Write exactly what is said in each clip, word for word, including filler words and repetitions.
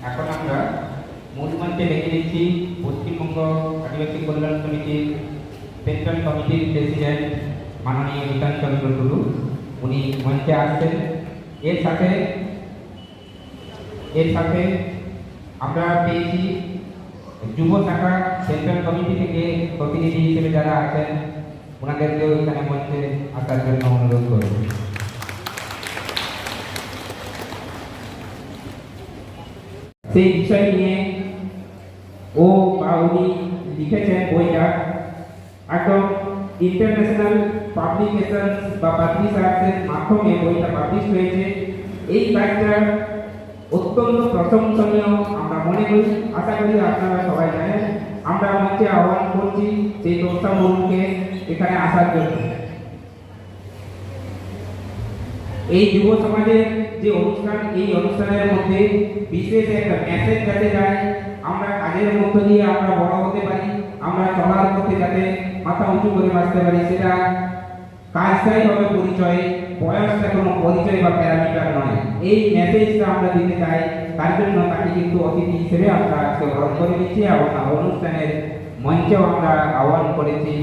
এখন আমরা মূল মঞ্চে ডেকে নিচ্ছি পশ্চিমবঙ্গ আদিবাসী কল্যাণ সমিতির সেন্ট্রাল কমিটির প্রেসিডেন্ট মাননীয় নিতাই চন্দ্র টুডু। উনি মঞ্চে আসছেন। এর সাথে এর সাথে আমরা পেয়েছি যুব শাখা সেন্ট্রাল কমিটি থেকে প্রতিনিধি হিসেবে যারা আছেন, ওনাদেরকেও এখানে মঞ্চে আসার জন্য অনুরোধ করব। সেই বিষয় নিয়ে ও বা উনি লিখেছেন বইটা, একদম ইন্টারন্যাশনাল পাবলিকেশনস বা পাবলিশার্সের মাধ্যমে বইটা পাবলিশ হয়েছে। এই কাজটা অত্যন্ত প্রশংসনীয় আমরা মনে করি। আশা করি আপনারা সবাই জানেন। আমরা মঞ্চে আহ্বান করছি সেই তপসা মরুমকে এখানে আসার জন্য। এই যুব সমাজের যে অনুষ্ঠান, এই অনুষ্ঠানের মধ্যে বিশেষ একটা মেসেজ যাতে যায়, আমরা কাজের মধ্য দিয়ে আমরা বড় হতে পারি, আমরা চলার পথে যাতে মাথা উঁচু করে বাঁচতে পারি, সেটা কাজটাই হবে পরিচয়। বয়সটা কোনো পরিচয় বা প্যারামিটার নয়। এই মেসেজটা আমরা দিতে চাই, তার জন্য তাকে কিন্তু অতিথি হিসেবে আমরা আজকে বরণ করে নিচ্ছি এবং অনুষ্ঠানের মঞ্চেও আমরা আহ্বান করেছি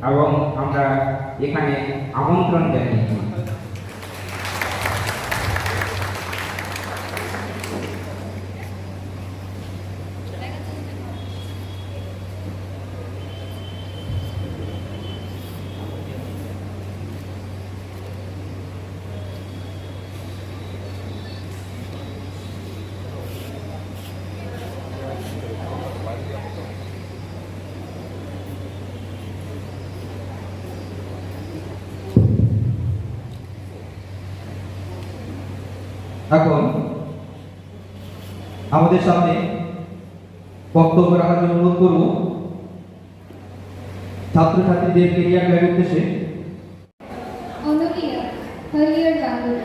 এবং আমরা এখানে আমন্ত্রণ জানিয়েছি। এখন আমাদের সামনে বক্তব্য রাখার জন্য অনুরোধ করব ছাত্রছাত্রীদের কেরিয়ার গাইড উদ্দেশ্যে। ᱚᱱᱚᱞᱤᱭᱟᱹ ᱦᱟᱹᱨᱭᱟᱹᱲ ᱵᱟᱸᱫᱩᱲ᱾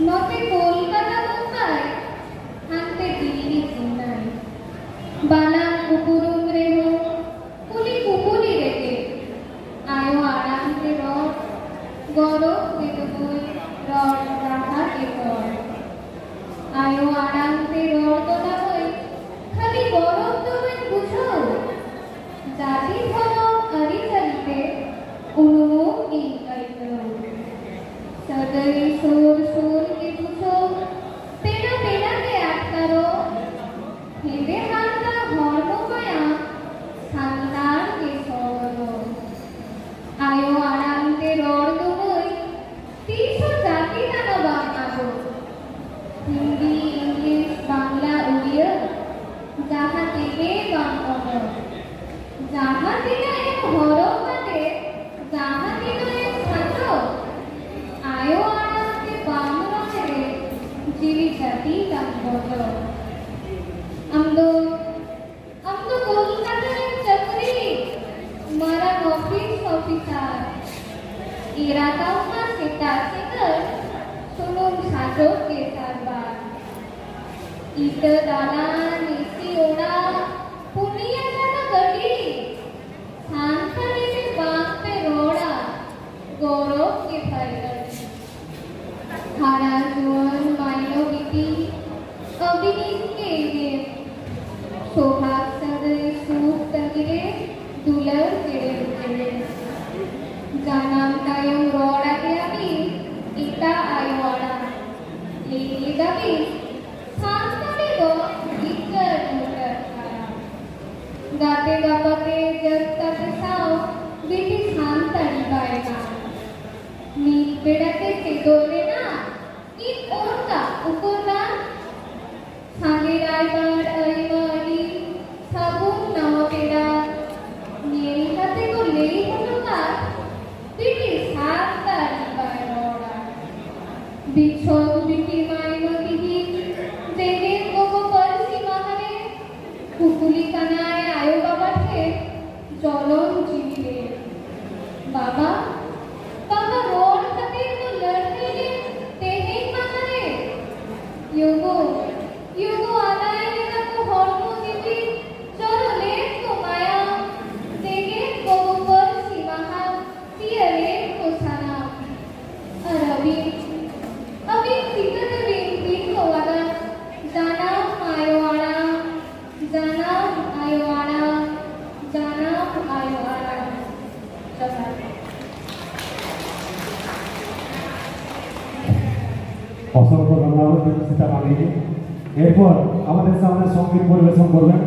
ᱱᱚᱛᱮ ᱠᱳᱞᱠᱟᱛᱟ ᱵᱚᱸᱜᱟᱭ, ᱦᱟᱱᱛᱮ ᱫᱤᱞᱞᱤ ᱪᱮᱱᱱᱟᱭ᱾ ᱵᱟᱱᱟᱢ ᱩᱯᱨᱩᱢ ᱨᱮᱦᱚᱸ ᱠᱩᱞᱤ ᱠᱩᱯᱩᱞᱤ ᱨᱮᱜᱮ᱾ ᱟᱭᱳ ᱟᱲᱟᱝ ᱛᱮ ᱨᱚᱲ, ᱜᱚᱨᱚᱵ ᱛᱮᱫᱚ ᱵᱟᱹᱧ ᱨᱚᱲ ᱨᱟᱦᱟ ᱛᱮ ᱨᱚᱲ᱾ ᱟᱭᱳ ᱟᱲᱟᱝ ᱛᱮ ᱨᱚᱲ ᱫᱚ ᱱᱟᱢᱟᱹᱭ ᱠᱷᱟᱹᱞᱤ ᱜᱚᱨᱚᱵ ᱫᱚ ᱵᱟᱹᱧ ᱵᱩᱡᱷᱟᱹᱣ, ᱡᱟᱹᱛᱤ ᱫᱷᱚᱨᱚᱢ ᱟᱹᱨᱤᱪᱟᱹᱞᱤ ᱛᱮ ᱩᱱᱩᱢᱚᱜ ᱤᱧ ᱟᱹᱭᱠᱟᱹᱣ᱾ ᱥᱟᱹᱜᱟᱹᱭ ᱥᱩᱨ ᱥᱩᱨ ᱜᱮ ᱵᱩᱡᱷᱟᱹᱣ, ᱯᱮᱲᱟ ᱯᱮᱲᱟ ᱜᱮ ᱟᱴᱠᱟᱨᱚᱜ, ᱦᱮᱸᱫᱮ ᱦᱟᱨᱛᱟ ᱦᱚᱲᱢᱚ ᱢᱟᱭᱟ ᱥᱟᱱᱛᱟᱲ ᱜᱮ ᱥᱚᱦᱚᱫᱚᱜ᱾ ᱟᱭᱳ ᱟᱲᱟᱝ ᱛᱮ ᱨᱚᱲ ᱫᱚ ᱢᱟᱹᱭ ᱛᱤᱥ ᱦᱚᱸ ᱡᱟᱹᱛᱤ ᱠᱟᱱᱟ ᱵᱟᱝ ᱟᱫᱚᱜ᱾ ᱦᱤᱱᱫᱤ, ᱤᱝᱞᱤᱥ, ᱵᱟᱝᱞᱟ, ᱩᱲᱤᱭᱟᱹ ᱡᱟᱦᱟᱸ ᱛᱮᱜᱮ ᱵᱟᱝ ᱚᱰᱚᱠ᱾ ᱡᱟᱦᱟᱸ ᱛᱤᱱᱟᱹᱜ ᱮᱢ ᱦᱚᱨᱚᱜ ᱵᱟᱸᱫᱮ, ᱡᱟᱦᱟᱸ ᱛᱤᱱᱟᱹᱜ ᱮᱢ ᱥᱟᱡᱚᱜ, ᱟᱭᱳ ᱟᱲᱟᱝ ᱛᱮ ᱵᱟᱢ ᱨᱚᱲ ᱨᱮ ᱡᱤᱣᱤ ᱡᱟᱹᱛᱤ ᱛᱟᱢ ᱵᱚᱡᱚᱜ᱾ ᱟᱢ ᱫᱚ ᱟᱢ ᱫᱚ ᱠᱳᱞᱠᱟᱛᱟ ᱨᱮᱢ ᱪᱟᱹᱠᱨᱤ, ᱢᱟᱨᱟᱝ ᱚᱯᱷᱤᱥ ᱚᱯᱷᱤᱥᱟᱨ᱾ ᱮᱨᱟ ᱛᱟᱢ ᱢᱟ ᱥᱮᱛᱟᱜ ᱥᱤᱸᱜᱟᱹᱲ ᱥᱩᱱᱩᱢ ᱥᱟᱡᱚᱜ ᱜᱮ ᱥᱟᱨᱵᱟᱨ᱾ ᱤᱴᱟᱹ ᱫᱟᱞᱟᱱ, ᱮᱥᱤ ᱚᱲᱟᱜ, ᱯᱩᱱᱭᱟᱹ ᱪᱟᱠᱟ ᱜᱟᱹᱰᱤ᱾ ᱥᱟᱱᱛᱟᱲᱤ ᱛᱮ ᱵᱟᱝ ᱯᱮ ᱨᱚᱲᱟ, ᱜᱚᱨᱚᱵ ᱜᱮ ᱛᱟᱭ ᱟᱹᱰᱤ᱾ ᱦᱟᱨᱟ ᱡᱩᱣᱟᱹᱱ ᱢᱟᱭᱱᱚ ᱵᱤᱴᱤ, ᱟᱹᱵᱤᱱᱤᱡ ᱜᱮ ᱮᱜᱮᱨ᱾ ᱥᱚᱦᱟᱜ ᱥᱟᱹᱜᱟᱹᱭ ᱥᱩᱠ ᱛᱟᱹᱜᱤ ᱨᱮ, ᱫᱩᱞᱟᱹᱲ ᱪᱮᱨᱮᱡ ᱪᱮᱨᱮᱡ᱾ ᱡᱟᱱᱟᱢ ᱛᱟᱭᱚᱢ ᱨᱚᱲ ᱟᱫᱮᱭᱟ ᱵᱤᱱ ᱮᱴᱟᱜ ᱟᱭᱳ ᱟᱲᱟᱝ᱾ ᱞᱟᱹᱭ ᱞᱮᱫᱟ ᱵᱤᱱ ᱥᱟᱱᱛᱟᱲᱤ ᱫᱚ ᱜᱤᱫᱟᱹᱨ ᱵᱩᱫᱟᱹᱨ ᱠᱟᱱᱟ᱾ ᱜᱟᱛᱮ ᱜᱟᱯᱟᱛᱮ ᱡᱟᱹᱛ ᱛᱟᱛᱮ ᱥᱟᱶ ᱵᱤᱴᱤ ᱥᱟᱱᱛᱟᱲᱤ ᱵᱟᱭ ᱜᱟᱱ᱾ ᱢᱤᱫ ᱵᱮᱲᱟ ᱛᱮ ᱪᱮᱫᱚᱜ ᱨᱮᱱᱟᱜ ᱤᱧ ᱚᱨ ᱠᱟᱜ ᱩᱯᱚᱨ ᱜᱟᱱ᱾ ᱥᱟᱸᱜᱮ ᱨᱟᱭᱵᱟᱨ ᱟᱭᱢᱟ ᱟᱹᱰᱤ ᱥᱟᱹᱜᱩᱱ ᱱᱟᱣᱟ ᱯᱮᱲᱟ᱾ ᱧᱮᱞ ᱠᱟᱛᱮ ᱠᱚ ᱞᱟᱹᱭ ᱦᱚᱴᱚ ᱠᱟᱜ, ᱵᱤᱴᱤ ᱥᱟᱱᱛᱟᱲᱤ ᱵᱟᱭ ᱨᱚᱲᱟ᱾ ᱵᱤᱪᱷᱚᱠ ᱵᱤᱴᱤ ᱢᱟᱭᱱᱚ ᱛᱤᱠᱤᱱ ᱡᱮᱜᱮᱛ ᱜᱚᱜᱚ ᱯᱟᱹᱨᱥᱤ ᱢᱟᱦᱟ ᱨᱮ ᱠᱩᱠᱞᱤ ᱠᱟᱱᱟᱭ ᱟᱭᱳ ᱵᱟᱵᱟ ᱴᱷᱮᱱ ᱡᱚᱱᱚᱢ ᱡᱤᱣᱤ ᱨᱮ᱾ ᱵᱟᱵᱟ, ᱵᱟᱵᱟ ᱨᱚᱲ ᱠᱷᱟᱹᱛᱤᱨ ᱠᱚ ᱞᱟᱹᱲᱦᱟᱹᱭ ᱞᱮᱱ ᱛᱮᱦᱮᱧ ᱢᱟᱦᱟ ᱨᱮ᱾ ᱭᱩᱜᱳ, ᱭᱩᱜᱳ ᱟᱞᱟᱭ ᱞᱮᱠᱟ ᱠᱚ ᱦᱚᱲᱢᱚ ᱡᱤᱣᱤ ᱡᱚᱨᱚ ᱞᱮᱱ ᱠᱚ ᱢᱟᱭᱟᱢ᱾ ᱡᱮᱜᱮᱛ ᱜᱚᱜᱚ ᱯᱟᱹᱨᱥᱤ ᱢᱟᱦᱟ ᱥᱤᱭᱟᱹ ᱞᱮᱱ ᱠᱚ ᱥᱟᱱᱟᱢ᱾ ᱟᱨ ᱟᱹᱵᱤᱱ, ᱟᱹᱵᱤᱱ ᱪᱤᱠᱟᱹ ᱛᱮᱵᱤᱱ ᱫᱤᱱ ᱠᱚ অসংখ্য ধন্যবাদ, সেটা মানিয়ে। এরপর আমাদের সামনে সঙ্গীত পরিবেশন করবেন